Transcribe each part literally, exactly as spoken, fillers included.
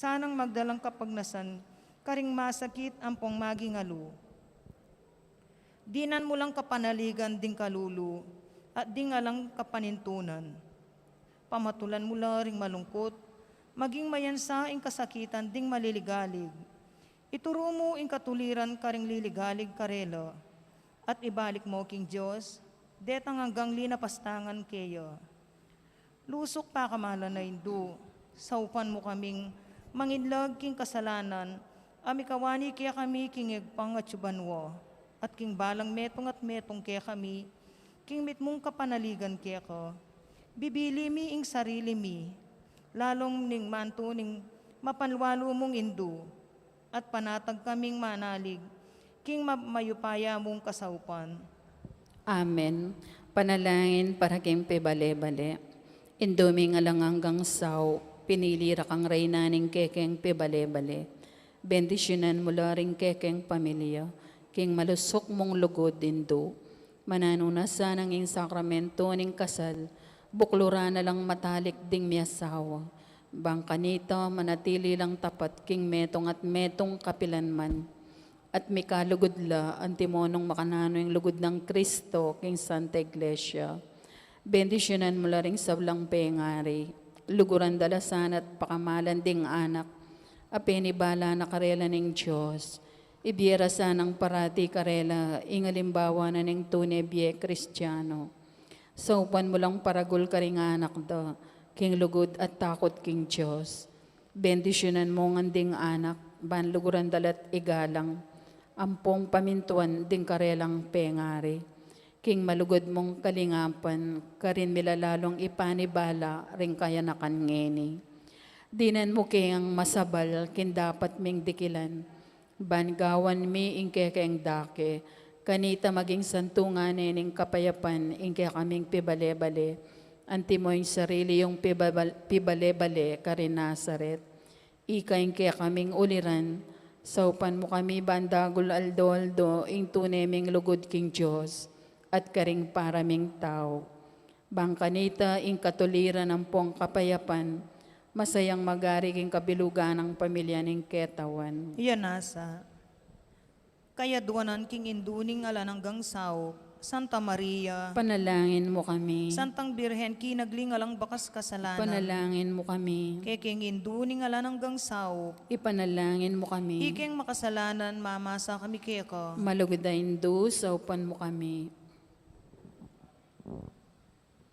sanang magdalang kapagnasan karing masakit ampong maging alu. Dinan mu lang kapanaligan ding kalulu at ding alang kapanintunan. Pamatulan mu la ring malungkut, maging mayansa ing kasakitan ding maliligalig. Ituru mu ing katuliran karing liligalig karela, at ibalik mu king Dios detang anggang linapastangan keya. Lusuk pakamalan a Indu, saupan mu kaming manginlag king kasalanan a mikawani kekami king ibpang atiu banua, at king balang metung at metung kekami king mitmung kapanaligan keka. Bibili mi ing sarili mi, lalung ning mantu ning mapanlualu mung Indu, at panatag kaming manalig king ma-, mayupaya mung kasaupan. Amen. Panalangin para king pibale-bale. Indu ming alang anggang saup, pinili ra kang reyna ning kekeng pibale-bale. Bendisyunan mu la ring kekeng pamilya king malusuk mung lugud, Indu. Mananu na sanang ing sakramento ning kasal, bukluran na lang matalik ding miasawa. Bang kanita manatili lang tapat king metung at metung kapilanman, at mikalugud la antimo nung makananu ing lugud nang Kristo king Santa Iglesia. Bendisyunan mu la ring sablang pengari, luguran da la sana at pakamalan ding anak a penibala na karela ning Dios. Ibie ra sanang parati karela ing alimbawa na ning tune bie Kristiano. Saupan mu lang paragul karing anak da king lugud at takut king Dios. Bendisyunan mu ngan ding anak, ban luguran da la't igalang ampong pamintuan ding karelang pengari king malugud mung kalingapan, karin mi la lalung ipanibala ring kayanakan ngeni. Dinan mu keng masabal king dapat ming dikilan, ban gawan mi ing kekeng dake, kanita maging santungan ne ning kapayapan ing kekaming pibale-bale, antimo ing sarili yung pibabal-, pibale-bale karin Nazaret. Ika ing kekaming uliran, saupan mu kami ban dagul aldo-aldo ing tune ming lugud king Dios at karing para ming tau. Bang kanita ing katuliran ampong kapayapan, masayang magari king kabilugan nang pamilya ning ketawan. Iya nasa. Kayaduanan king Indu ning alang anggang saup, Santa Maria. Panalangin mu kami. Santang Birhen kinagli ning alang bakas kasalanan. Panalangin mu kami. Kekeng Indu ning alang anggang saup. Ipanalangin mu kami. Ikeng makasalanan, mamasa kami keka. Malugud a Indu, saupan mu kami.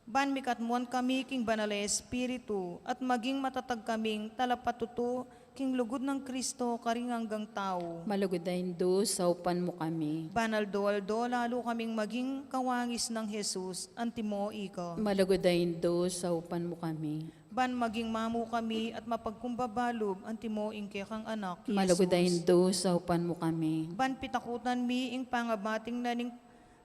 Ban mikatmuan kami king Banal a Espiritu, at maging matatag kaming talapatutu king lugud nang Kristo karing anggang tau. Malugud a Indu, saupan mu kami. Ban aldo-aldo lalu kaming maging kawangis nang Jesus, antimo ika. Malugud a Indu, saupan mu kami. Ban maging mamu kami at mapagkumbaba lub, antimo ing kekang Anak, Malugud a Jesus. Indu, saupan mu kami. Ban pitakutan mi ing pangabating na ning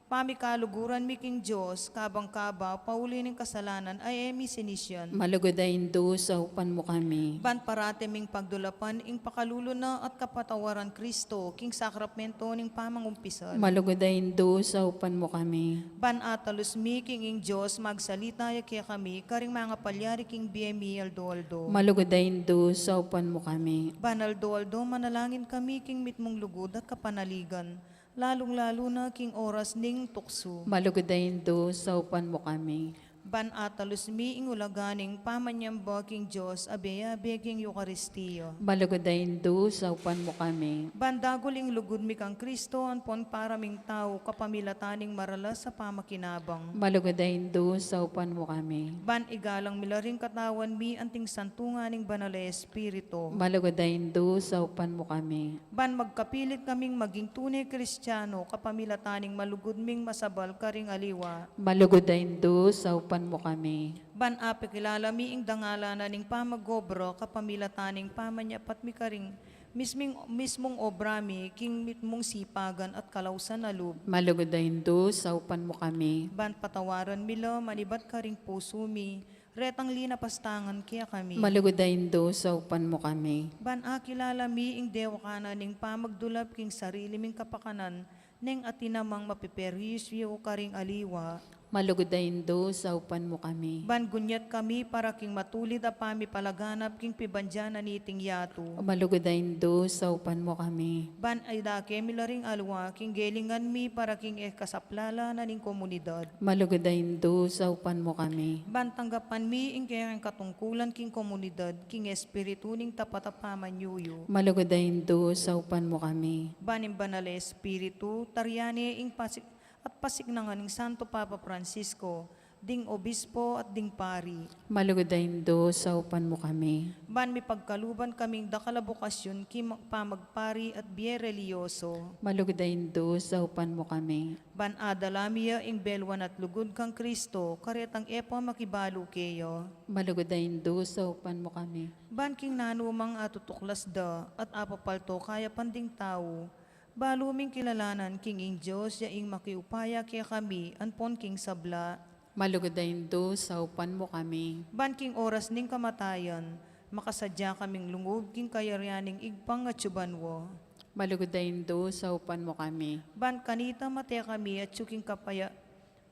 pamikaluguran mi king Dios, kabang kaba, pauli ning kasalanan a e mi sinisian. Malugud a Indu, saupan mu kami. Ban parati ming pagdulapan ing pakalulu na at kapatawaran Kristo, king sakramento ning pamangumpisal. Malugud a Indu, saupan mu kami. Ban atalus mi king ing Dios magsalita ya kekami, karing mangapalyari king bie mi aldo-aldo. Malugud a Indu, saupan mu kami. Ban aldo-aldo manalangin kami king mitmung lugud at kapanaligan, lalung-lalu na king oras ning tuksu. Malugud a Indu, saupan mu kami. Ban atalus mi ing ulaga ning pamanyamba king Dios a bie-abe king Eukaristia. Malugud a Indu, saupan mu kami. Ban dagul ing lugud mi kang Kristo ampon para ming tau kapamilatan ning maralas a pamakinabang. Malugud a Indu, saupan mu kami. Ban igalang mi la ring katawan mi anting santungan ning Banal a Espiritu. Malugud a Indu, saupan mu kami. Ban magkapilit kaming maging tune Kristiano kapamilatan ning malugud ming masabal karing aliwa. Malugud a Indu, saupan mu kami. Ban apakilala mi ing dangalan na ning pamag-obra kapamilatan ning pamanyapat mi karing misming, mismung obra mi king mitmung sipagan at kalausan a lub. Malugud a Indu, saupan mu kami. Ban patawaran mi la manibat karing pusu mi retang linapastangan kekami. Malugud a Indu, saupan mu kami. Ban akilala mi ing dewakanan ning pamagdulap king sarili ming kapakanan, neng atin namang mapiperwisyu karing aliwa. Malugud a Indu, saupan mu kami. Ban gunyat kami para king matulid a pamipalaganap king pibandian na niting yatu. Malugud a Indu, saupan mu kami. Ban aidake mi la ring alwa king gelingan mi para king e kasaplalan na ning komunidad. Malugud a Indu, saupan mu kami. Ban tanggapan mi ing kekeng katungkulan king komunidad king espiritu ning tapat a pamanyuyu. Malugud a Indu, saupan mu kami. Ban ing Banal a Espiritu, tarian ne ing pasi- at pasiknangan ning Santo Papa Francisco, ding obispo at ding pari. Malugud a Indu, saupan mu kami. Ban mipagkaluban kaming dakal a bokasyun king mag- pamagpari at bie relihiyoso. Malugud a Indu, saupan mu kami. Ban adala mi ya ing belwan at lugud kang Kristo, karetang e pa makibalu keya. Malugud a Indu, saupan mu kami. Ban king nanumang atutuklas da at apapalto kayapan ding tau, balu ming kilalanan king ing Dios ya ing makiupaya kekami ampon king sabla. Malugud a Indu, saupan mu kami. Ban king oras ning kamatayan, makasadya kaming lungub king kayarian ning Ibpang atsu banua. Malugud a Indu, saupan mu kami. Ban kanita mate kami atsu king kapaya-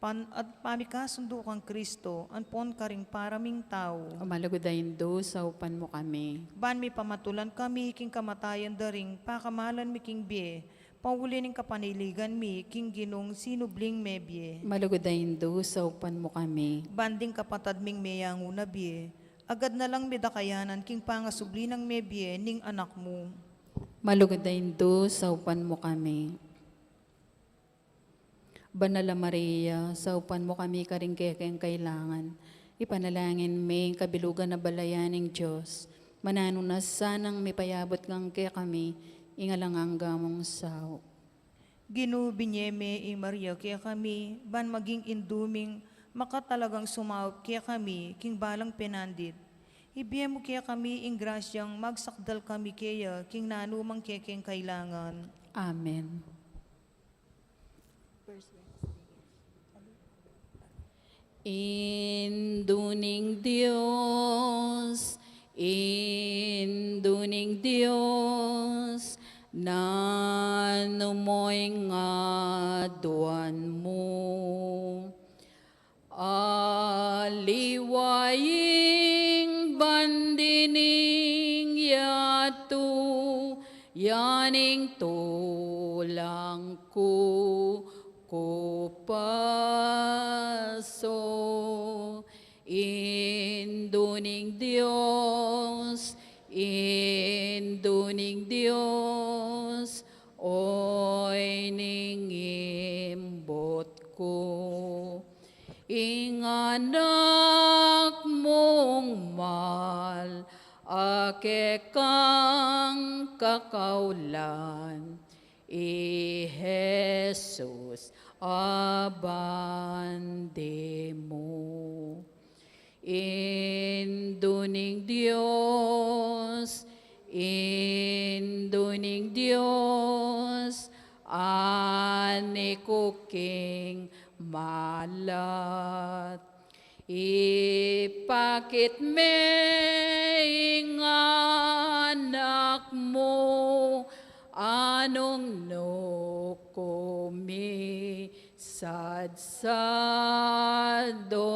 pan at pamikasundu kang Kristo, ampon karing para ming tau. Malugud a Indu, saupan mu kami. Ban mipamatulan kami king kamatayan da ring pakamalan mi king bie, pauli ning kapanaligan mi king Ginung sinubling mebie. Malugud a Indu, saupan mu kami. Ban ding kapatad ming meyangu na bie, agad na lang midakayanan king pangasubli nang mebie ning Anak mu. Malugud a Indu, saupan mu kami. Banal a Maria, saupan mu kami karing kekeng kailangan. Ipanalangin mi ing kabilugan a balayan ning Dios. Mananu na sanang mipayabut kang kekami ing alang angga mung saup. Ginu, binye me ing Maria kekami, ban maging indu ming makatalagang sumaup kekami king balang penandit. Ibie mu kekami ing grasyang magsakdal kami keya king nanumang kekeng kailangan. Amen. Indu ning Dios, Indu ning Dios, nanu mo ing aduan mu? Aliwa ing bandi ning yatu, ya ning tulang ku kupaso. Indu ning Dios, Indu ning Dios, oy ning imbut ku. Ing anak mung mal, a kekang kakaulan, i Jesus a bandi mu. Indu ning Dios, Indu ning Dios, ani ku king malat. Ipakit me ing anak mu, anung nu ku misadsadu.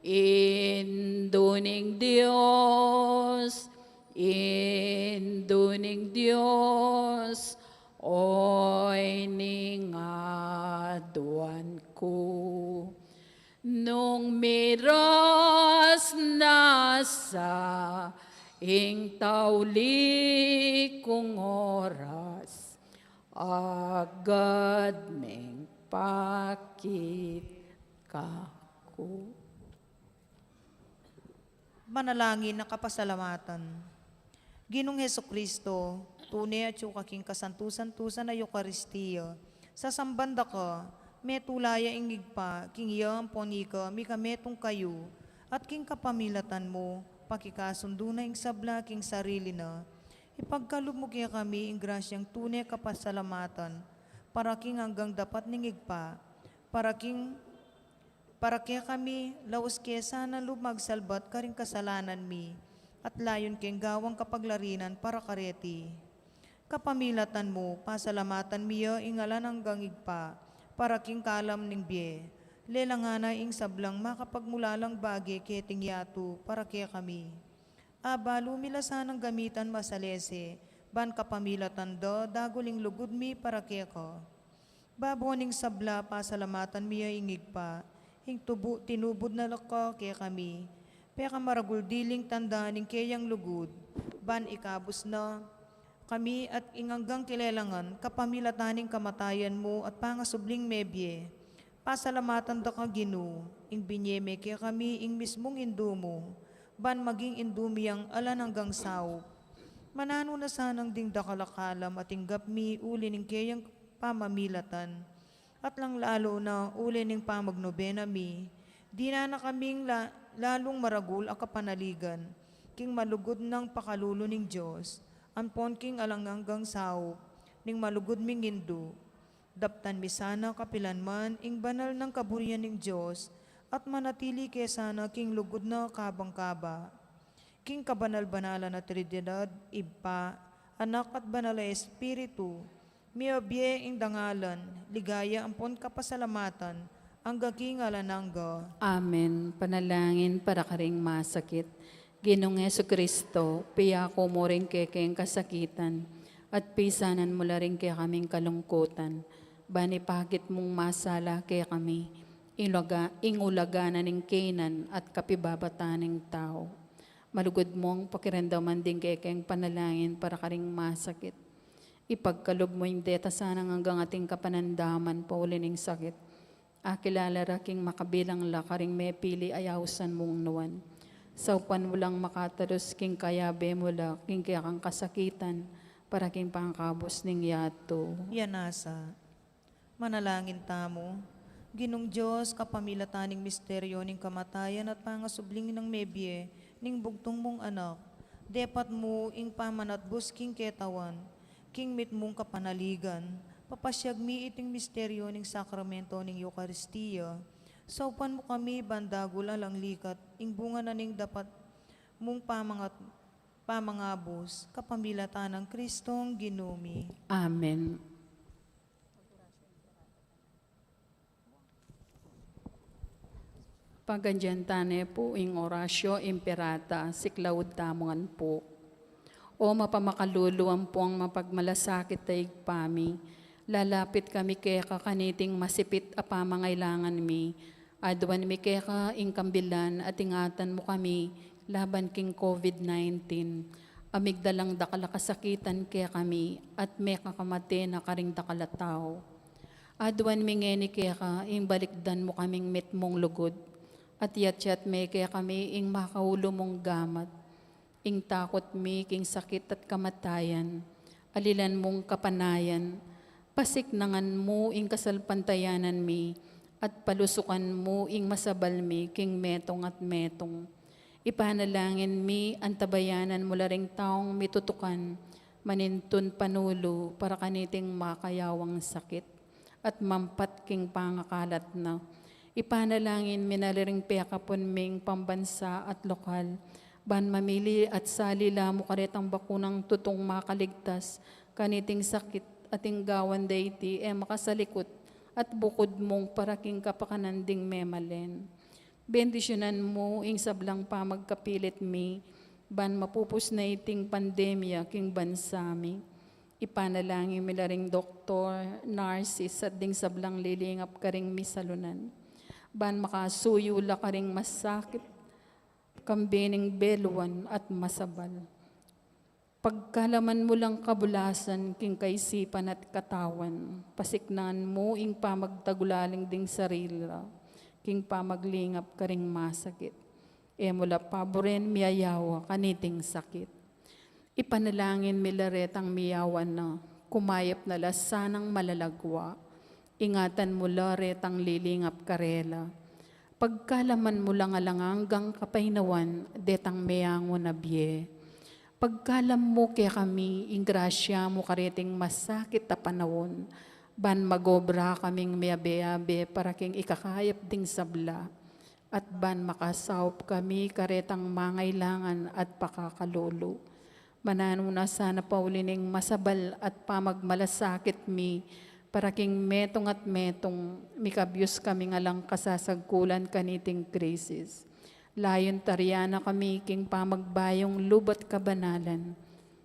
Indu ning Dios, Indu ning Dios, oy ning aduan ku. Nung miras na sa ing tauli kung oras, agad meng pakit kaku. Manalangin a kapasalamatan. Ginung Jesucristo, tune atsu ka king kasantu-santusan a Eukaristia, sasamban da ka, metula ya ing Ibpa, king iya ampon ika, mikametung kayu, at king kapamilatan mu, pakikasundu na ing sabla king sarili na. Ipagkalub mu kekami ing grasyang tune kapasalamatan, para king anggang dapat ning Ibpa, para king Para kekami, laus ke sana lub magsalbat karing kasalanan mi, at layun keng gawang kapaglarinan para kareti. Kapamilatan mu, pasalamatan mi ya ing alang anggang Ibpa, para king kalam ning bie, Lelangan na ing sablang makapagmulalang bage keting yatu para kekami. Abalu mi la sanang gamitan masalese, ban kapamilatan da dagul ing lugud mi para keka. Babo ning sabla, pasalamatan mi ya ing Ibpa, ing tubu tinubud na la ka kekami, pekamaragul diling tanda ning keyang lugud, ban ikabus na kami at ing anggang kilelangan kapamilatan ning kamatayan mu at pangasubling mebie. Pasalamatan da ka, Ginu, ing binie me kekami ing mismung Indu mu, ban maging Indu mi yang alang anggang saup. Mananu na sanang ding dakal a kalam a tinggap mi uli ning keyang pamamilatan, at lang lalu na uli ning pamagnobena mi, dinan na kaming la-, lalung maragul a kapanaligan king malugud nang pakalulu ning Dios, ampon king alang anggang saup ning malugud ming Indu. Daptan mi sana kapilan man ing banal nang kaburian ning Dios, at manatili ke sana king lugud na kabang kaba. King kabanal-banalan a Trinidad, Ibpa, Anak, at Banal a Espiritu, miyabie ing dangalan, ligaya ampon kapasalamatan, angga king alang angga. Amen. Panalangin para karing masakit. Ginung Jesucristo, piyaku mu ring kekeng kasakitan, at pisanan mu la ring kekaming kalungkutan, ban ipakit mung masala kekami, ing ulaga-, ing ulaga na ning kaynan at kapibabatan ning tau. Malugud mung pakiramdaman ding kekeng panalangin para karing masakit. Ipagkalub mu ing deta sanang anggang ating kapanandaman pauli ning sakit. Akilala ra king makabilang la karing mepili a ausan mung nuan. Saupan mu lang makatalus king kayabe mu la king kekang kasakitan para king pangkabus ning yatu. Yan asa. Manalangin tamu. Ginung Dios, kapamilatan ning misteryo ning kamatayan at pangasubling nang mebie ning bugtung mung Anak, depat mu ing pamanatbus king ketawan, king mitmung kapanaligan, papasyag mi iting misteryo ning sakramento ning Eukaristia. Saupan mu kami ban dagul alang likat ing bunga na ning dapat mung pamangat-, pamangabus, kapamilatan nang Kristong Ginu mi. Amen. Pagandian tane pu ing Oratio Imperata, siklaud tamu ngan pu. O mapamakalulu ampong mapagmalasakit a Ibpa mi, lalapit kami keka kaniting masipit a pamangailangan mi. Aduan mi keka ing kambilan at ingatan mu kami laban king COVID nineteen. A migdalang dakal a kasakitan kekami at mekakamate na karing dakal a tau. Aduan mi ngeni keka ing balikdan mu kaming mitmung lugud, at yatyat me kekami ing makaulu mung gamat. Ing takut mi king sakit at kamatayan, alilan mung kapanayan, pasiknangan mu ing kasalpantayanan mi, at palusukan mu ing masabal mi king metung at metung. Ipanalangin mi antabayanan mu la ring taung mitutukan, manintun panulu para kaniting makayawang sakit at mampat king pangakalat na. Ipanalangin mi na la ring pekapun ming pambansa at lokal, ban mamili at sali la mu karetang bakunang tutung makaligtas kaniting sakit, at ing gawan da iti e makasalikut at bukud mung para king kapakanan ding memalen. Bendisyunan mu ing sablang pamagkapilit mi, ban mapupus na iting pandemya king bansa mi. Ipanalangin mi la ring doktor, narsis, at ding sablang lilingap karing misalunan, ban makasuyu la karing masakit, kambe ning beluan at masabal. Pagkalaman mu lang kabulasan king kaisipan at katawan, pasiknangan mu ing pamagtagulaling ding sarili la king pamaglingap karing masakit. E mu la paburen miyayawa kaniting sakit. Ipanalangin mi la retang miyawa na, kumayap na la sanang malalagwa. Ingatan mu la retang lilingap karela. Pagkalaman mu lang alang anggang kapaynawan detang meangu na bie. Pagkalam mu kekami ing grasya mu kareting masakit a panaun, ban magobra kaming miyabe-abe para king ikakayap ding sabla, at ban makasaup kami karetang mangailangan at pakakalulu. Mananu na sana pauli ning masabal at pamagmalasakit mi, Para king metung at metung, mikabyus kami ngan lang kasasagkulan kaniting krisis. Layun tarian na kami king pamagbayung lub at kabanalan.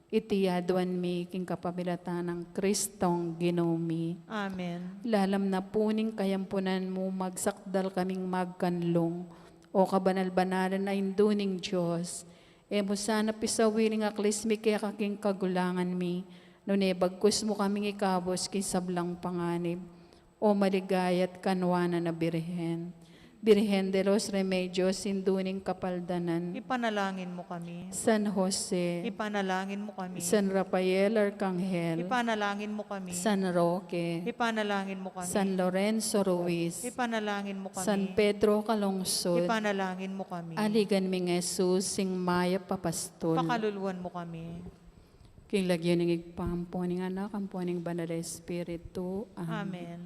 Iti aduan mi king kapamilatan nang Kristong Ginu mi. Amen. Lalam na pu ning kayampunan mu, magsakdal kaming magkanlung, o kabanal-banalan a Indu ning Dios. E mu sana pisawiling aklis mi keka king kagulangan mi, nune bagkus mu kaming ikabus king sablang panganib, o maligaya at kanuanan a Birhen. Birhen de los Remedios, Indu ning Kapaldanan. Ipanalangin mu kami. San Jose. Ipanalangin mu kami. San Rafael Arcangel. Ipanalangin mu kami. San Roque. Ipanalangin mu kami. San Lorenzo Ruiz. Ipanalangin mu kami. San Pedro Calungsod. Ipanalangin mu kami. Aligan ming Jesus, ing mayap a pastul. Pakaluluan mu kami. King lagyu ning Ibpa, ampo ning Anak, ampo ning Banal a Espiritu. Amen. Amen.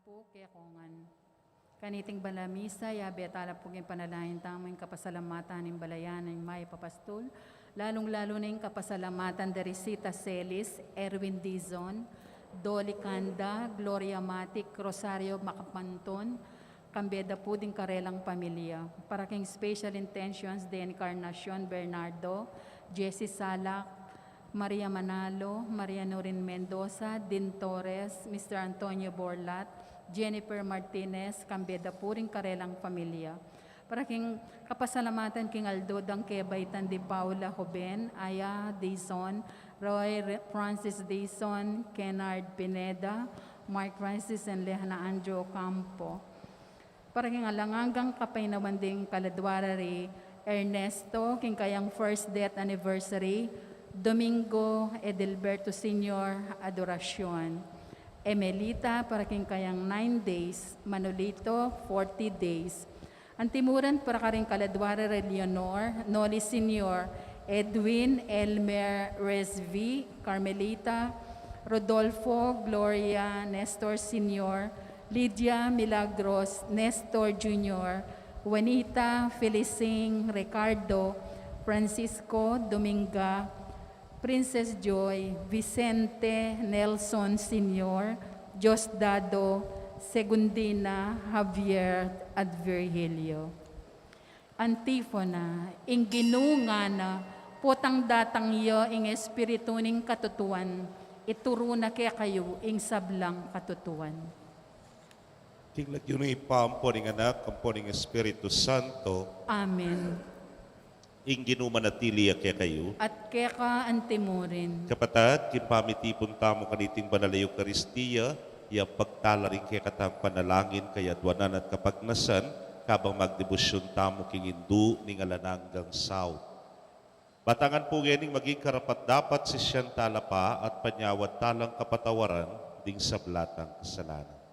Pu kekongan. Kaniting banal a misa, yabe tala pu king panalangin tamu ing kapasalamatan ning balayan ning mayap a pastul, lalung-lalu na ing kapasalamatan da Risita Celis, Erwin Dizon, Dolly Canda, Gloria Matic, Rosario Macapanton, kambe da pu ding karelang pamilya. Para king special intentions, de Encarnacion Bernardo, Jessie Salak, Maria Manalo, Maria Norin Mendoza, Din Torres, Mister Antonio Borlat, Jennifer Martinez, kambe da pu ring karelang pamilya. Para king kapasalamatan king aldo dang kebaitan di Paula Joven, Aya Dizon, Roy Re-, Francis Dizon, Kennard Pineda, Mark Francis, and Lehana Anjo Campo. Para king alang anggang kapaynawan ding kaladua ra ri Ernesto, king kayang first death anniversary, Domingo Edelberto Senior, Adoracion. Emelita, para king kayang nine days, Manolito, forty days. Antimuran para karing kaladua ra ri Leonor, Noli Senior, Edwin, Elmer, Resvi, Carmelita, Rodolfo, Gloria, Nestor Senior, Lydia, Milagros, Nestor Junior, Juanita, Felicing, Ricardo, Francisco, Dominga, Princess Joy, Vicente, Nelson Senior, Diosdado, Segundina, Javier, at Virgilio. Antifona. Ing Ginu ngana, potang datang ya ing Espiritu ning katutuan, ituru na kekayu ing sablang katutuan. King lagyu ning Ibpa, ampo ning Anak, ampo ning Espiritu Santo. Amen. Ing Ginu manatili ya kekayu. At keka antimurin. Kapatad, king pamitipun tamu kaniting banal a Eukaristia, yapag tala ring kekatang panalangin, kayadwanan at kapagnasan, kabang magdebosyun tamu king Indu ning alang anggang saup. Batangan pu ngening maging karapat-dapat sisian tala pa at panyawad talang kapatawaran ding sabla tang kasalanan.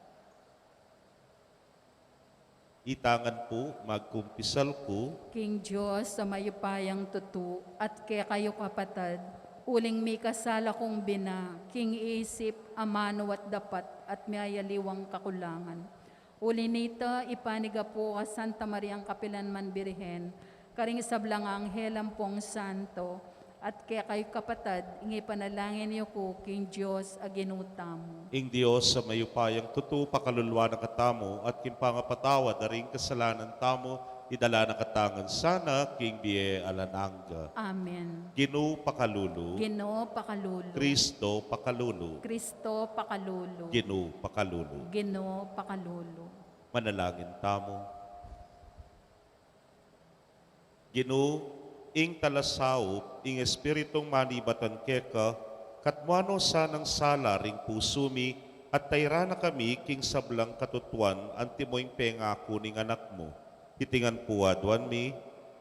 Itangan pu, magkumpisal ku. King Dios a mayupayang tutu, at kekayu kapatad, uling mikasala kung bina, king isip, amanu at dapat, at miyayaliwang kakulangan. Uli nita, ipaniga pu a Santa Mariang kapilanman Birhen, karing sablang anghel ampong santo, at kekayu kapatad, ing ipanalangin yu ku king Dios a Ginu tamu. Ing Dios a mayupayang tutu pakaluluan na katamu, at king pangapatawad da ring kasalanan tamu, idala na katamu ngan sana king bie alang angga. Amen. Ginu pakalulu. Ginu pakalulu. Kristo pakalulu. Kristo pakalulu. Ginu pakalulu. Ginu pakalulu. Manalangin tamu. Ginu, ing talasaup, ing Espiritung manibatan keka, katmuan no sanang sala ring pusu mi, at tairan na kami king sablang katutuan, antimo ing pengaku ning Anak mu. Iti ngan pu aduan mi,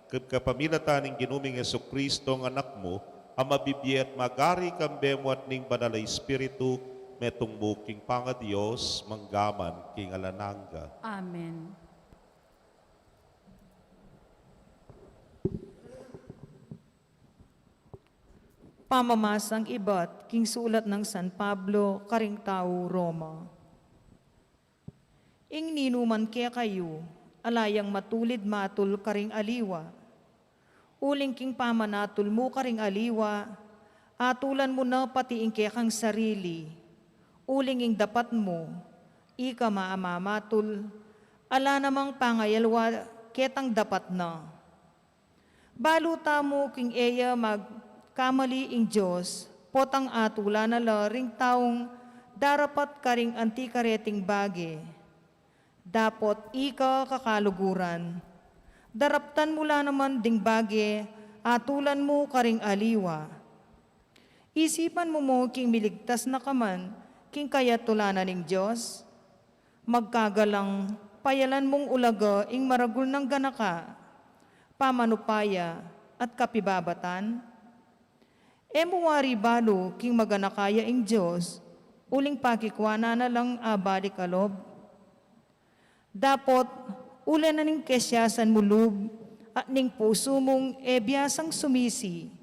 king kapamilatan ning Ginu ming Jesucristo, ing Anak mu, a mabibie at magari kambe mu at ning Banal a Espiritu, metung mu king pangaDios, mangga man king alang angga. Amen. Pamamasang ibat king sulat nang San Pablo karing tau Roma. Ing ninuman kekayu, ala yang matulid matul karing aliwa. Uling king pamanatul mu karing aliwa, atulan mu na pati ing kekang sarili. Uling ing dapat mu, ika mamamatul, ala namang pangayalwa ketang dapat na. Balu tamu king e ya magkamali ing Dios, potang atulan na la ring taung darapat karing anti kareting bage. Dapot ika kakaluguran, daraptan mu la naman ding bage atulan mu karing aliwa. Isipan mu mu king miligtas na ka man king kayatulanan ning Dios. Magkagalang payalan mung ulaga ing maragul nang ganaka, pamanupaya, at kapibabatan? E mu wari balu king maganaka ya ing Dios, uling pakikuanan na lang abalik a lob? Dapot, uli na ning kesiasan mu lub, at ning pusu mung e biasang sumisi,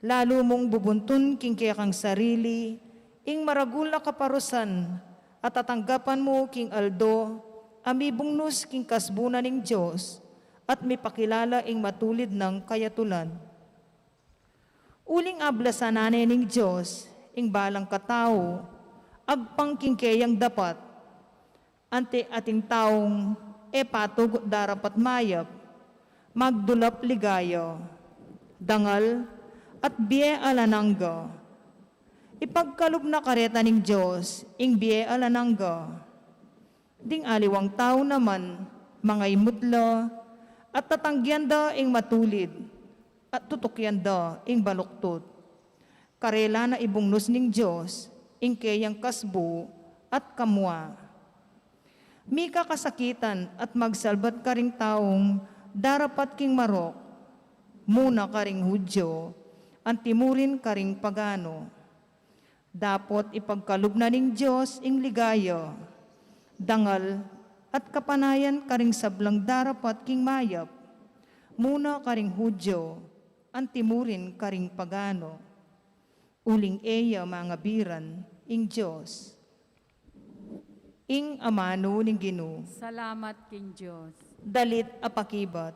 lalu mung bubuntun king kekang sarili ing maragul a kaparusan at tatanggapan mu king aldo a mibungnus king kasbu na ning Dios at mipakilala ing matulid nang kayatulan. Uling ablasanan ne ning Dios ing balang katau agpang king keyang dapat, anti ating taung e patug darapat mayap, magdulap ligaya, dangal, at bie alang angga. Ipagkalub na kareta ning Dios ing bie alang angga. Ding aliwang tau naman, mangaimut la, at tatanggian da ing matulid, at tutukyan da ing baluktot. Karela na ibungnus ning Dios ing keyang kasbu at kamua. Mika kasakitan at magsalbat karing taung darapat king marok, muna karing Judio, antimurin karing pagano. Dapot ipagkalub na ning Dios ing ligaya, dangal, at kapanayan karing sablang darapat king mayap, muna karing Judio, antimurin karing pagano. Uling e ya mangabiran ing Dios. Ing amanu ning Ginu. Salamat king Dios. Dalit a pakibat.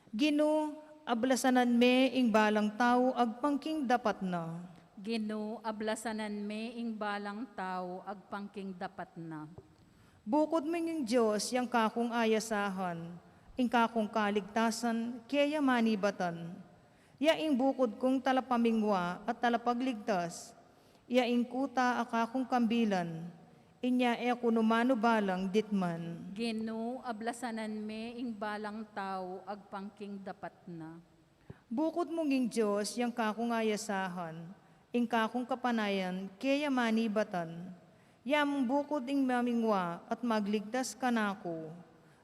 Ginu, ablasanan me ing balang tau agpang king dapat na. Ginu, ablasanan me ing balang tau agpang king dapat na. Bukud mung ing Dios yang kakung ayasahan, ing kakung kaligtasan keya manibatan. Ya ing bukud kung talapamingwa at talapagligtas, ya ing kuta a kakung kambilan, inya e ku nu manu balang ditman. Ginu, ablasanan me ing balang tau agpang king dapat na. Bukud mung ing Dios yang kakung ayasahan, ing kakung kapanayan keya manibatan. Ya mung bukud ing mamingwa at magligtas kanaku,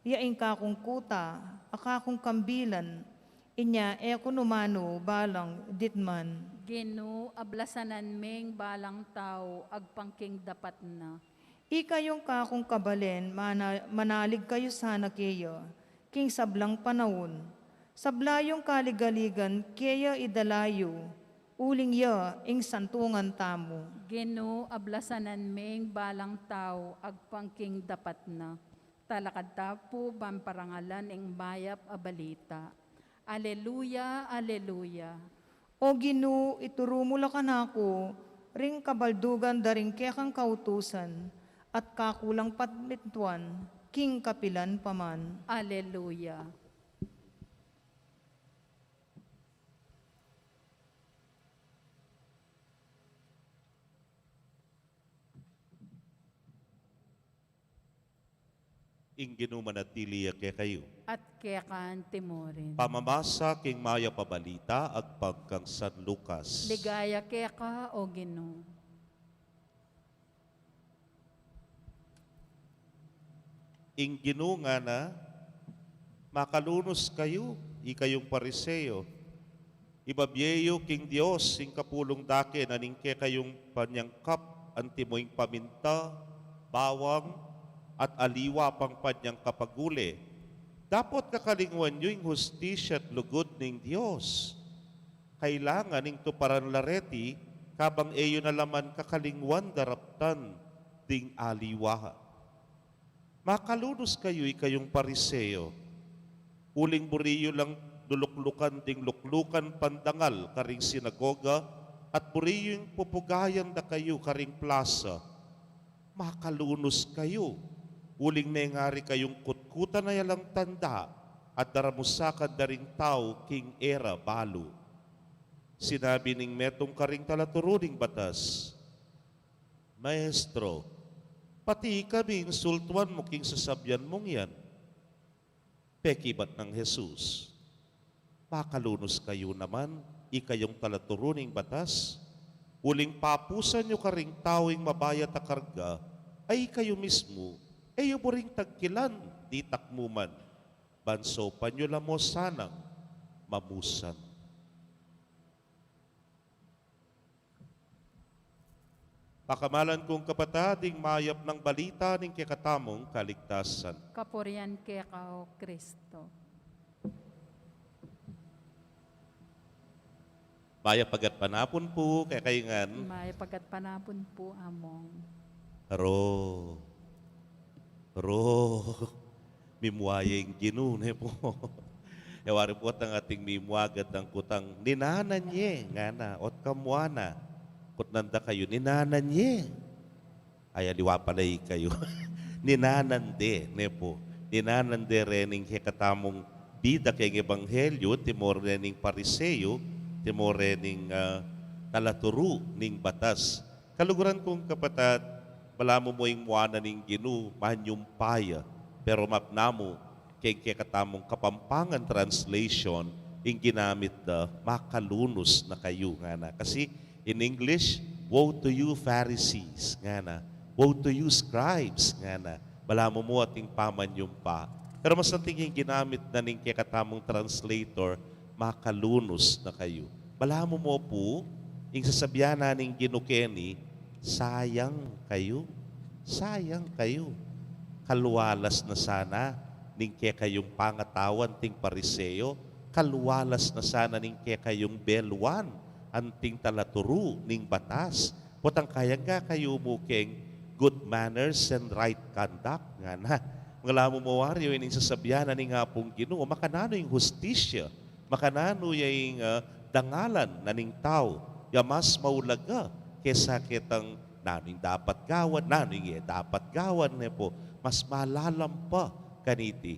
ya ing kakung kuta a kakung kambilan, inya e ku nu manu balang ditman. Ginu, ablasanan me ing balang tau agpang king dapat na. Ikayung kakung kabalen, mana-, manalig kayu sana keya king sablang panaun. Sabla yung kaligaligan keya idala yu, uling ya ing santungan tamu. Ginu, ablasanan me ing balang tau agpang king dapat na. Talakad ta pu ban parangalan ing mayap a balita. Aleluya, aleluya. O Ginu, ituru mu la kanaku ring kabaldugan da ring kekang kautusan, at kaku lang pamintuan king kapilan pa man. Aleluya. Ing Ginu manatili ya kekayu. At keka antimurin. Pamamasa king mayap a balita agpang kang San Lucas. Ligaya keka, o Ginu. Ing Ginu ngana, makalunus kayu, ikayung Pariseo, ibabie yu king Dios ing kapulung dake na ning kekayung panyangkap, antimo ing paminta, bawang, at aliwa pang panyangkap a gule. Dapot kakalingwan yu ing hustisya at lugud ning Dios. Kailangan ing tuparan la reti, kabang e yu na la man kakalingwan daraptan ding aliwa. Makalunus kayu, ikayung Pariseo, uling buri yu lang luluklukan ding luklukan pandangal karing sinagoga, at buri yu ing pupugayan da kayu karing plasa. Makalunus kayu, uling mengari kayung kutkutan a yalang tanda at daramusakan da ring tau king e ra balu. Sinabi ning metung karing talaturu ning batas, Maestro, pati kami insultuan mu king sasabian mung yan. Pekibat nang Jesus, makalunus kayu naman, ikayung talaturu ning batas, uling papusan yu karing tau ing mabayat a karga, a ikayu mismu e yu buring tagkilan ditak mu man, ban saupan yu la mu sanang mamusan. Pakamalan kung kapatad, ing mayap nang balita ning kekatamung kaligtasan. Kapurian keka, o Kristo. Mayap a gatpanapun pu kekayu ngan. Mayap a gatpanapun pu, Among. Ro. Ro. Mimua ya ing Ginu, ne pu. E wari pu, ating mimua gad ing kutang, "Ninanan ye," ngana, "ot kamua na." Kutnan da kayu, "Ninanan ye." Ay, aliwa pala ikayu. Ninanan de, ne pu. Ninanan de rening kekatamung bida keng ebanghelyu, timo rening Pariseo, timo rening, ah, talaturu ning batas. Kaluguran kung kapatad, balamu mu ing mua na ning Ginu, manyumpaya. Pero mapnamu, keng kekatamung Kapampangan translation, ing ginamit da, "Makalunus na kayu," ngana. Kasi, in English, "Woe to you, Pharisees," ngana. "Woe to you, scribes," ngana. Balamu mu ating pamanyumpa. Pero mas anting ing ginamit na ning kekatamung translator, "Makalunus na kayu." Balamu mu pu, ing sasabian na ning Ginu keni, "Sayang kayu, sayang kayu. Kalwalas na sana ning kekayung pangatawan, anting Pariseo, kalwalas na sana ning kekayung beluan, anting talaturu ning batas. Potang kayang ga kayu mu keng good manners and right conduct," ngana. Balamu mu wari, o ining sasabian na ning Apung Ginu, makananu ing hustisya, makananu ya ing, ah, dangalan na ning tau, ya mas maulaga kesa ketang nanu ing dapat gawan, nanu ing e dapat gawan, ne pu, mas malalam pa kaniti.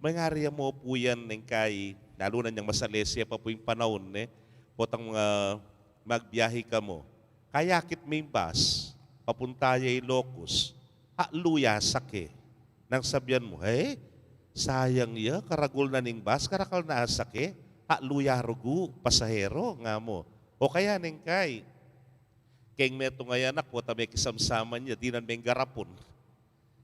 Mangari ya mu pu yan neng kai, lalu na nyang masalese pa pu ing panaun, ne, potang, ah, magbiahe kamu. Kayakit me ing bus, papunta ya Ilocos, atlu ya sake. Nang sabian mu, "He, sayang ya, karagul na ning bus, karakal na sake, atlu ya rugu pasahero," nga mu. O kaya neng kai, keng metung a anak, pota mekisamsaman ya, dinan meng garapun.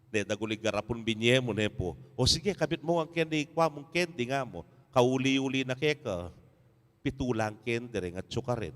Ne, dagul ing garapun binye mu, ne pu. "O sige, kabit mu ngan keni, kua mung candy," nga mu. Kauli-uli na keka, pitulang candy reng atsukaren.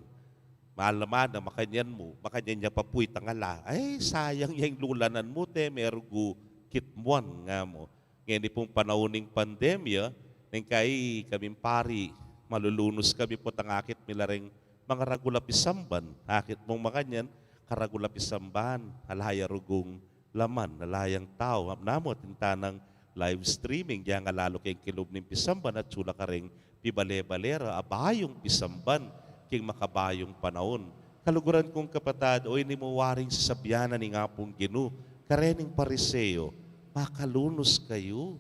Malaman na, makanyan mu, makanyan ya pa pu itang ala. "Ay, sayang ya ing lulanan mu, te, merugu kitmuan," nga mu. Ngeni pung panaun ning pandemya, neng kai kaming pari, malulunus kami potang akit mi la reng mangaragul a pisamban. Akit mung makanyan, karagul a pisamban, ala ya rugung laman, ala yang tau. Mapnamu, atin tanang live streaming, dyan nga lalu keng kilub ning pisamban, atsu la kareng pibale-bale ra, abayung pisamban king makabayung panaun. Kaluguran kung kapatad, o ini mu waring sasabian na ning Apung Ginu karening Pariseo, "Makalunus kayu."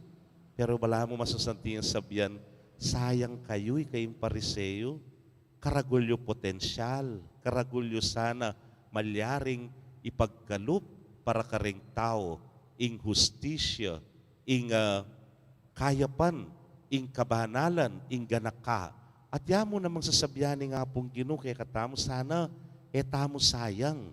Pero balamu mas masanting yang sabian, "Sayang kayu, ikayung Pariseo. Karagul yu potensyal, karagul yu sana malyaring ipagkalub para kareng tau ing hustisya, ing, ah, kayapan, ing kabanalan, ing ganaka." At ya mu namang sasabian ning Apung Ginu kekatamu, sana e tamu sayang.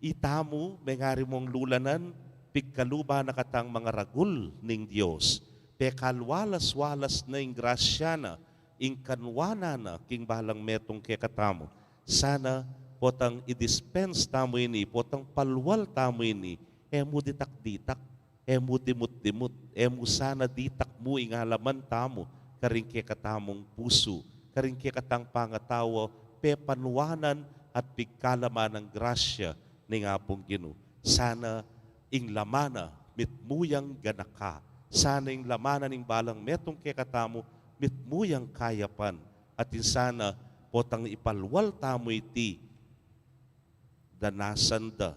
Itamu, mengari mung lulanan, pigkaluban na katang mangaragul ning Dios. Pekalwalas-walas na ing grasya na, ing kanwanan na king balang metung kekatamu. Sana potang i-dispense tamu ini, potang palwal tamu ini, e mu ditak-ditak, e mu dimut-dimut, e mu sana ditak mu ing alaman tamu karing kekatamung pusu, karing kekatang pangatau, pepanwanan at pigkalaman nang grasya ning Apung Ginu. Sana ing laman na mitmu yang ganaka. Sana ing laman na ning balang metung kekatamu mitmu yang kayapan. At ing sana potang ipalwal tamu iti, danasan da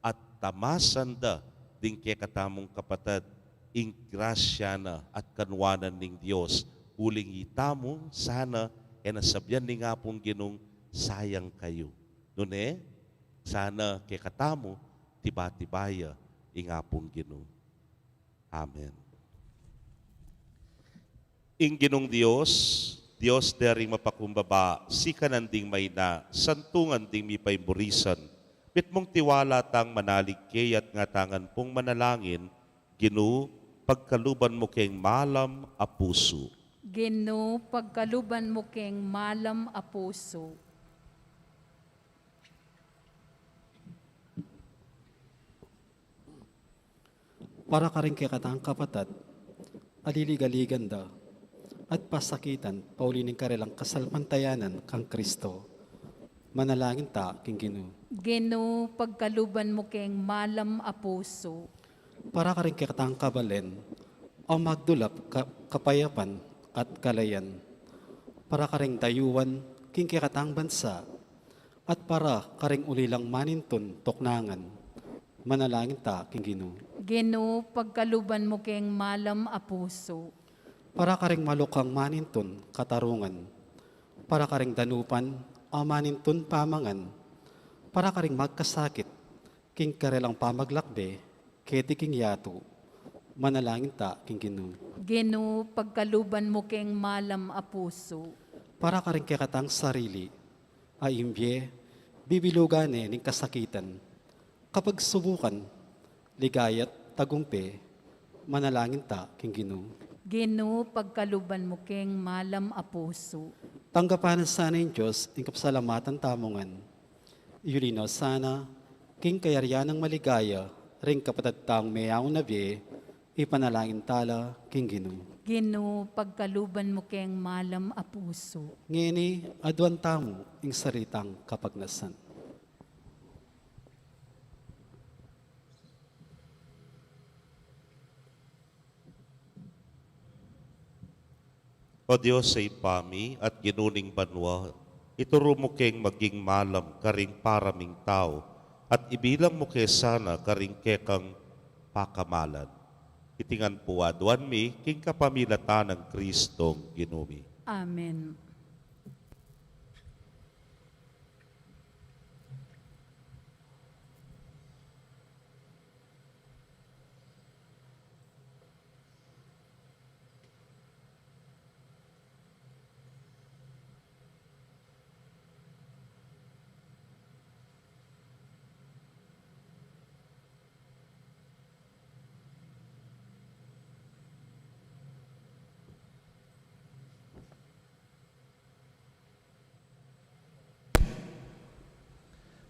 at tamasan da ding kekatamung kapatad ing grasya na at kanwanan ning Dios. Uling itamu, sana e na sabian ning Apung Ginung, "Sayang kayu." Nune, sana kekatamu, tiba-tiba ya ing Apung Ginu. Amen. Ing Ginung Dios, Dios da ring mapakumbaba, sikanan ding maina, santungan ding mipaimurisan, mitmung tiwala tang manalig kaya at ngatangan pung manalangin, Ginu, pagkaluban mu keng malam a pusu. Ginu, pagkaluban mu keng malam a pusu. Para karing kekatang kapatad a liligaligan da at pasakitan pauli ning karelang kasalpantayanan kang Kristo. Manalangin ta king Ginu. Ginu, pagkaluban mu keng malam a pusu. Para karing kekatang kabalen, a magdulap ka-, kapayapan at kalayan. Para karing dayuan king kekatang bansa, at para karing ulilang manintun tuknangan. Manalangin ta king Ginu. Ginu, pagkaluban mu keng malam a pusu. Para karing malukang manintun katarungan. Para karing danupan a manintun pamangan. Para karing magkasakit king karelang pamaglakbe keti king yatu. Manalangin ta king Ginu. Ginu, pagkaluban mu keng malam a pusu. Para karing kekatang sarili a ing bie bibilugan ne ning kasakitan, kapagsubukan, ligaya't tagumpe. Manalangin ta king Ginu. Ginu, pagkaluban mu keng malam a pusu. Tanggapan na sana ning Dios ing kapasalamatan tamu ngan. Iyuli na sana king kayarian nang maligaya ring kapatad tang meyaun na bie. Ipanalangin ta la king Ginu. Ginu, pagkaluban mu keng malam a pusu. Ngeni, aduan tamu ing sarili tang kapagnasan. O Dios a Ibpa mi at Ginu ning banua, ituru mu keng maging malam karing para ming tau, at ibilang mu ke sana karing kekang pakamalan. Iti ngan pu aduan mi king kapamilatan nang Kristong Ginu mi. Amen.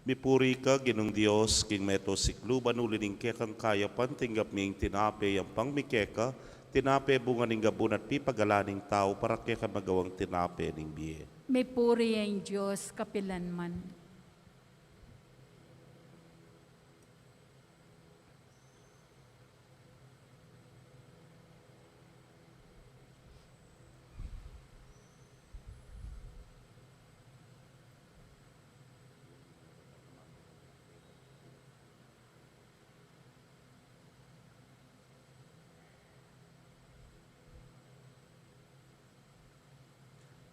Mipuri ka, Ginung Dios, king meto siklu, ban uli ning kekang kayapan tinggap mi ing tinape, yampang mi keka, tinape bunga ning gabun at pipagalan ning tau, para keka magawang tinape ning bie. Mipuri ing Dios kapilanman.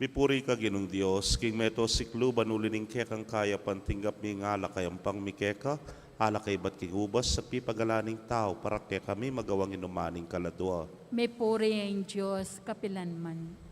Mipuri ka, Ginung Dios, king meto siklu, ban uli ning kekang kayapan tinggap mi ing alak a yampang mi keka, alak a ibat king ubas at pipagalan ning tau, para kekami magawang inuman ning kaladua. Mipuri ing Dios kapilanman.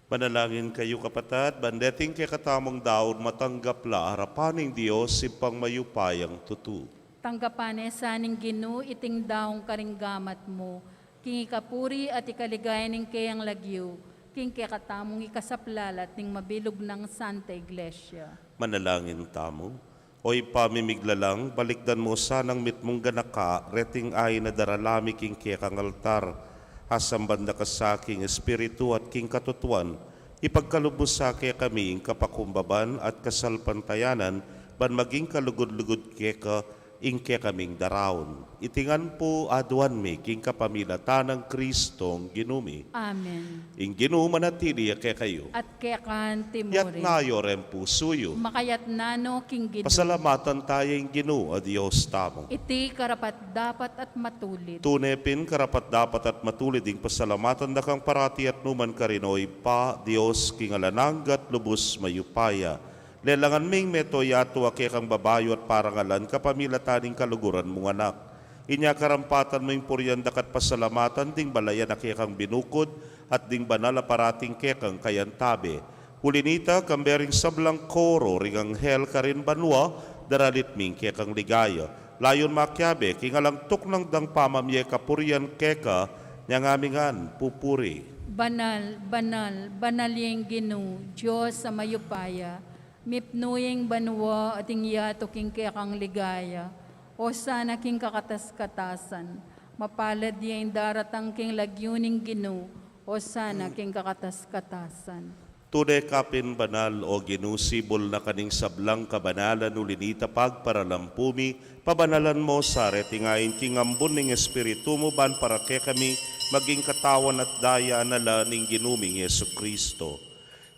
Manalangin kayu, kapatad, ban deting kekatamung daun matanggap la arapan ning Dios, Ibpang mayupayang tutu. Tanggapan ne sa ning Ginu iting daun karing gamat mu, king ikapuri at ikaligaya ning keyang lagyu, king kekatamung ikasaplalat ning mabilug nang Santa Iglesia. Manalangin tamu. O Ibpa mi miglalang, balikdan mu sanang mitmung ganaka reting ain a darala mi king kekang altar. Asamban da ka sa king espiritu at king katutuan, ipagkalub mu sa kekami ing kapakumbaban at kasalpantayanan, ban maging kalugud-lugud keka ing kekaming daraun. Iti ngan pu aduan mi king kapamilatan nang Kristong Ginu mi. Amen. Ing Ginu manatili ya kekayu. At keka naman. Yatna yu reng pusu yu. Makayatna no king Ginu. Pasalamatan taya ing Ginu a Dios tamu. Iti karapat-dapat at matulid. Tune pin karapat-dapat at matulid ing pasalamatan da kang parati at nukarin man, O Ibpa, Dios king alang angga at lubus mayupaya. Lelangan ming meto yatu a kekang babayu at parangalan kapamilatan ning kaluguran mung Anak. Inya karampatan mu ing purian da ka at pasalamatan ding balayan a kekang binukud at ding banal a parating kekang kayantabe. Uli nita, kambe ring sablang koro ring anghel karin banua, Daralit mi ing kekang ligaya, layun makiabe king alang tuknang dang pamamie kapurian keka, nya ngamin ngan pupuri. Banal, banal, banal ya ing Ginu, Dios a mayupaya, mipnu ya ing banua at ing yatu king kekang ligaya. Osana king kakatas-katasan. Mapalad ya ing daratang king lagyu ning Ginu. Osana king kakatas-katasan. Tune ka pin banal, o Ginu, sibul na ka ning sablang kabanalan, uli na nita pagparalampu mi, pabanalan mu sa reting ain king ambun ning Espiritu mu, ban para kekami maging katawan at daya na la ning Ginu ming Jesu Kristo.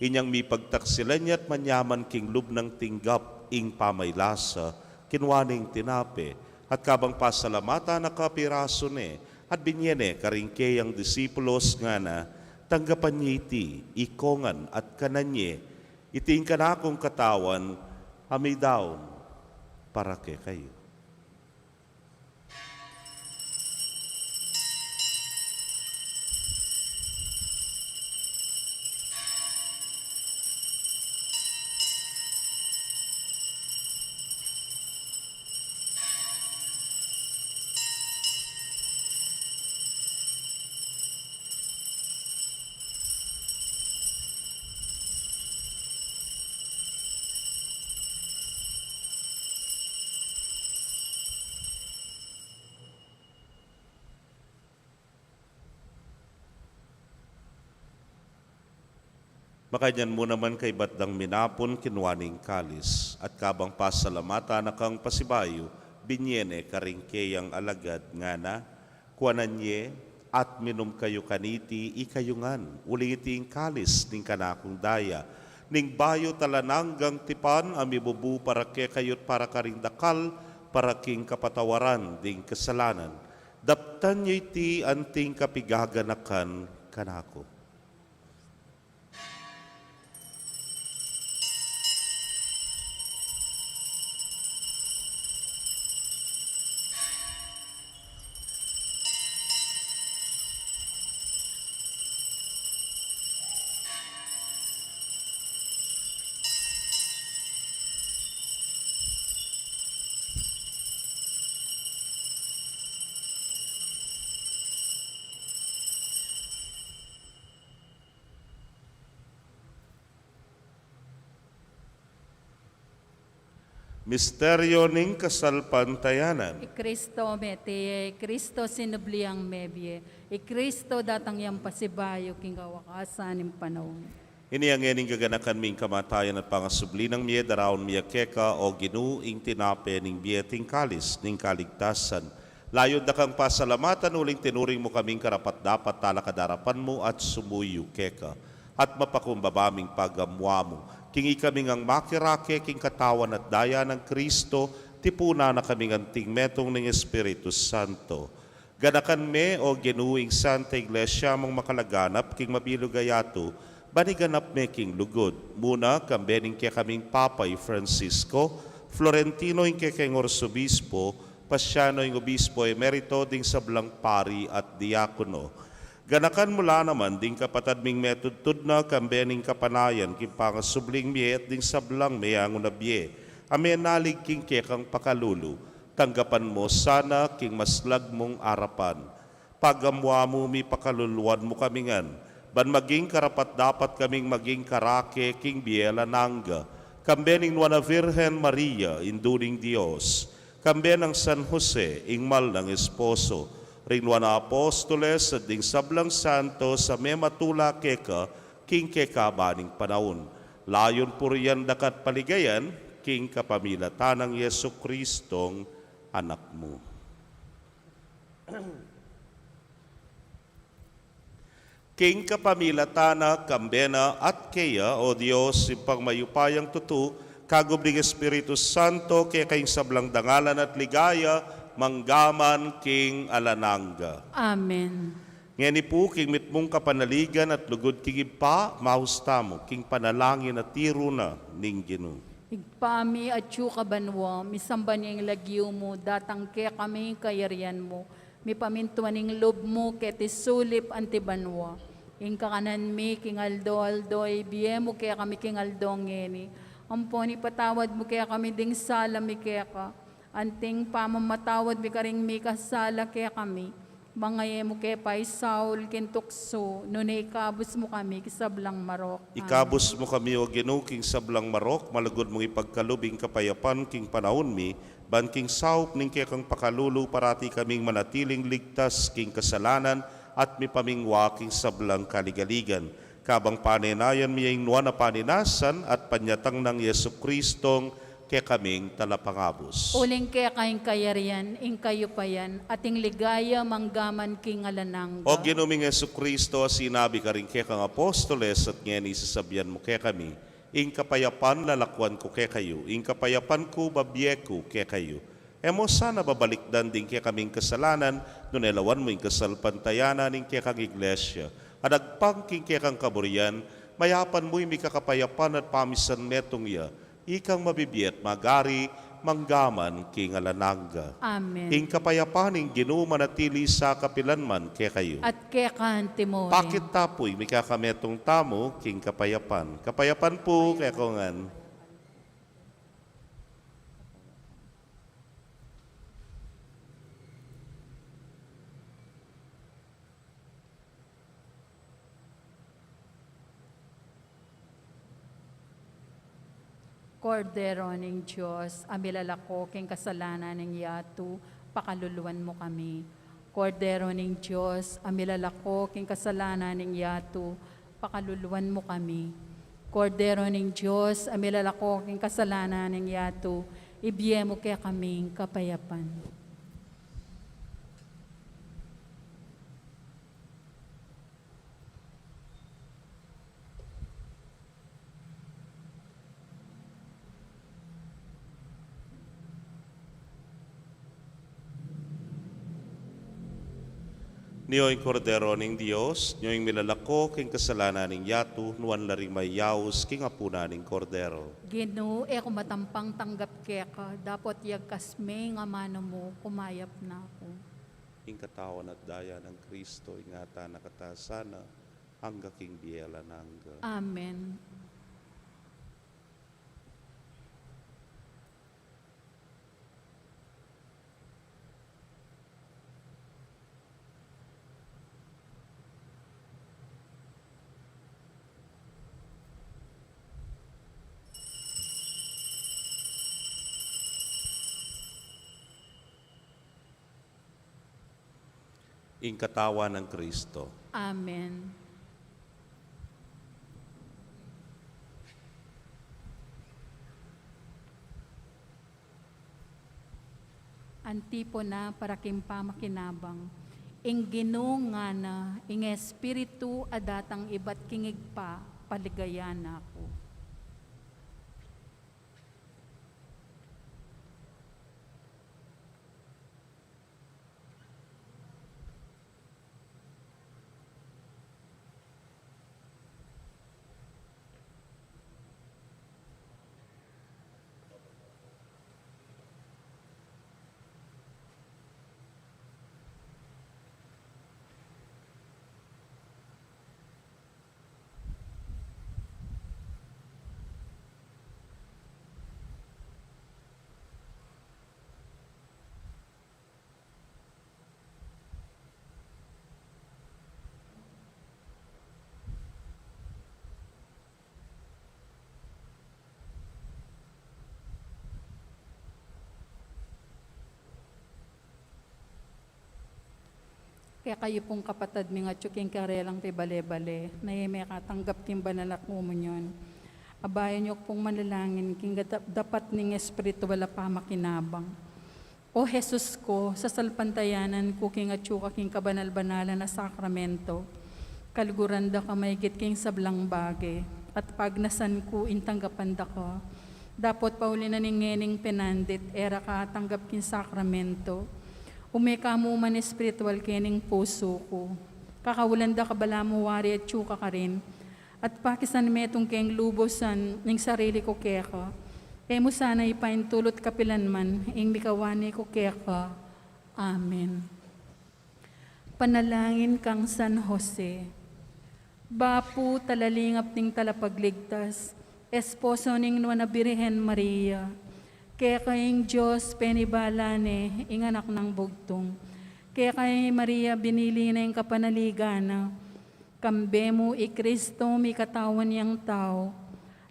Inyang mipagtaksilan ya at manyaman king lub nang tinggap ing pamaylasa, kinua ne ing tinape, at kabang pasalamatan na ka, pirasu ne, at binye ne karing keyang disipulos, ngana: Tanggapan ye iti, ikongan, at kanan ye, iti ing kanakung katawan, a midaun para kekayu. Makanyan mu naman kaybat dang minapun, kinua ne ing kalis, at kabang pasalamatan na kang pasibayu, binye ne karing keyang alagad, ngana: Kuanan ye, at minum kayu kaniti, ikayu ngan, uling iti ing kalis ning kanakung daya, ning bayu at alang anggang tipan, a mibubu para kekayu at para karing dakal, para king kapatawaran ding kasalanan. Daptan ye iti anting kapigaganakan kanaku. Misteryo ning kasalpantayanan. I Kristo mete ya, i Kristo sinubli yang mebie, i Kristo datang yang pasibayu king kawakasan ning panaun. Ini a ngeni ing gaganakan mi ing kamatayan at pangasubli nang mie, daraun mi ya keka, o Ginu, ing tinape ning bie at ing kalis ning kaligtasan. Layun da kang pasalamatan uling tinuring mu kaming karapat-dapat talakad arapan mu at sumuyu keka, at mapakumbaba ming pagamuamu, king ikami ngang makirake king katawan at daya nang Kristo, tipunan na kaming anting metung ning Espiritu Santo. Ganakan me, o Ginu, ing Santa Iglesia mung makalaganap king mabilug a yatu, ban iganap me king lugud, muna kambe ning kekaming Papa i Francisco, Florentino ing kekeng Arsobispo, Pasiano ing Obispo Emerito, ding sablang pari at diakono. Ganakan mu la naman ding kapatad ming metudtud na kambe ning kapanayan king pangasubling mie at ding sablang meangu na bie a menalig king kekang pakalulu. Tanggapan mu sana king maslag mung arapan. Pagamuamu mi, pakaluluan mu kami ngan, ban maging karapat-dapat kaming maging karake king bie alang angga, kambe ning Nuan a Virgen Maria, Indu ning Dios, kambe nang San Jose, ing mal nang esposo, ring Nuan a Apostoles, at ding sablang santos a mematula keka king kekaban ning panaun. Layun purian da ka at paligayan, king kapamilatan nang Jesucristong Anak mu. King kapamilatan na, kambe na, at keya, o Dios, Ibpang mayupayang tutu, kagub ning Espiritu Santo, keka ing sablang dangalan at ligaya, mangga man king alang angga. Amen. Ngeni pu, king mitmung kapanaligan at lugud king Ibpa, maus tamu king panalangin a tiru na ning Ginu. Ibpa mi, atsu ka banua, misamban ya ing lagyu mu, datang kekami ing kayarian mu, mipamintuan ing lub mu keti sulip anti banua. Ing kakanan mi king aldo-aldo ibie mu kekami king aldo ngeni, Ampon ipatawad mu kekami ding sala mi keka, anting pamamatawad mi karing mikasala kekami. Manga e mu ke paisaul king tuksu, nune ikabus mu kami king sablang marok. Amen. Ikabus mu kami, O Ginu, king sablang marok, malugud mung ipagkalub ing kapayapan king panaun mi, ban king saup ning kekang pakalulu parati kaming manatiling ligtas king kasalanan at mipamingwa king sablang kaligaligan. Kabang panenayan mi ing nuan a paninasan at panyatang nang Jesucristong kekaming Talapangabus. Uling keka ing kayarian, ing kayupayan, at ing ligaya manggaman king alang angga. O Ginu ming Jesucristo, a sinabi karing kekang apostoles at ngeni sasabian mu kekami, ing kapayapan lalakuan ku kekayu, ing kapayapan ku babie ku kekayu. E mu sana babalikdan ding kekaming kasalanan, nune lawan mu ing kasalpantayanan ning kekang Iglesia. At agpang king kekang kaburian, mayapan mu ing mikakapayapan at pamisan metung ya, ikang mabibie at magari, manggaman king alang angga. Amen. Ing kapayapan ning Ginu manatili sa kapilan man kekayu. At keka mu rin. Pakit ta pu ing mikakametung tamu king kapayapan. Kapayapan pu kekongan. Kordero ning Dios, a milalako king kasalanan ning yatu, pakaluluan mu kami. Kordero ning Dios, a milalako king kasalanan ning yatu, pakaluluan mu kami. Kordero ning Dios, a milalako king kasalanan ning yatu, ibie mu kekaming kapayapan. Nyo ing Kordero ning Dios, nyo ing milalako king kasalanan ning yatu, nuan la ring mayaus king apunan ning Kordero. Ginu, e ku matampang tanggap keka, dapot yagkas me ing amanu mu, kumayap na ku. Ing katawan at daya nang Kristo, ingatan na kata sana, angga king bie alang angga. Amen. Ing katawan nang Kristo. Amen. Antipona para king pamakinabang. Ing Ginu ngana, ing Espiritu a datang ibat king Ibpa, paligayan na ku. Kekayu pung kapatad ming atyu king karelang pibale-bale, na e mekatanggap king banal a komunyon, abayan yu pung manalangin king gada-, dapat ning espiritual a pamakinabang. O Jesus ku, sasalpantayanan ku king atyu ka king kabanal-banalan a sakramento. Kaluguran da ka maigit king sablang bage, at pagnasan ku ing tanggapan da ka. Dapot pauli na ning ngening penandit, e ra ka atanggap king sakramento. Ume ka mu man espiritual kening pusu ku. Kakaulan da ka balamu wari atyu ka karin, at pakisan metung keng lubusan ing sarili ku keka. E mu sana ipaintulut kapilan man ing mikawani ku keka. Amen. Panalangin kang San Jose. Bapu, talalingap ning talapagligtas, Esposo ning Nuan a Birhen Maria. Keka ing Dios penibala ne ing Anak nang Bugtung. Keka i Maria binili ne ing kapanaligan na. Kambe mu i Kristo mikatawan yang tau.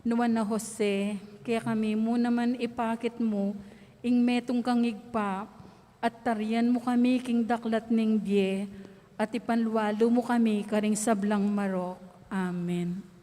Nuan a Jose, kekami mu naman ipakit mu ing metung kang Ibpa, at tarian mu kami king daklat ning bie, at ipanlualu mu kami karing sablang marok. Amen.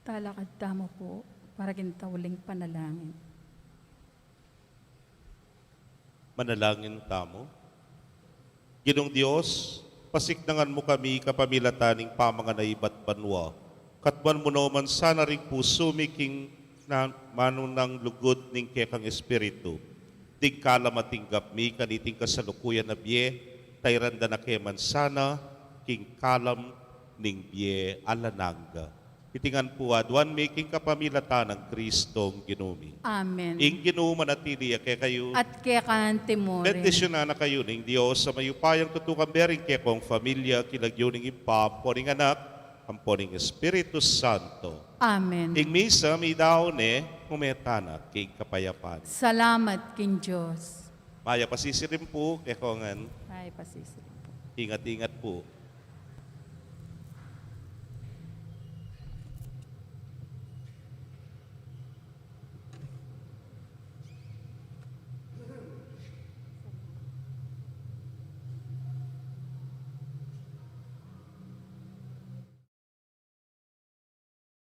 Talakad tamu pu para king tauling panalangin. Manalangin tamu. Ginung Dios, pasiknangan mu kami kapamilatan ning pamanganaybat banua. Katmuan mu no man sana ring pusu mi king na-, manunang lugud ning kekang Espiritu. Ding kalam a tinggap mi kaniting kasalukuyan a bie, tairan da na ke man sana king kalam ning bie alang angga. Iti ngan pu aduan mi king kapamilatan nang Kristong Ginu mi. Amen. Ing Ginu manatili ya kekayu. At keka naman murin. Bendisyunan na kayu ning Dios a mayupayang tutukan, bering kekong familia, king lagyu ning Ibpa, ampo ning Anak, ampo ning Espiritu Santo. Amen. Ing misa midaun ne, ume tana king kapayapan. Salamat king Dios. Mayap a sisirim pu kekongan. Mayap a sisirim pu. Ingat-ingat pu.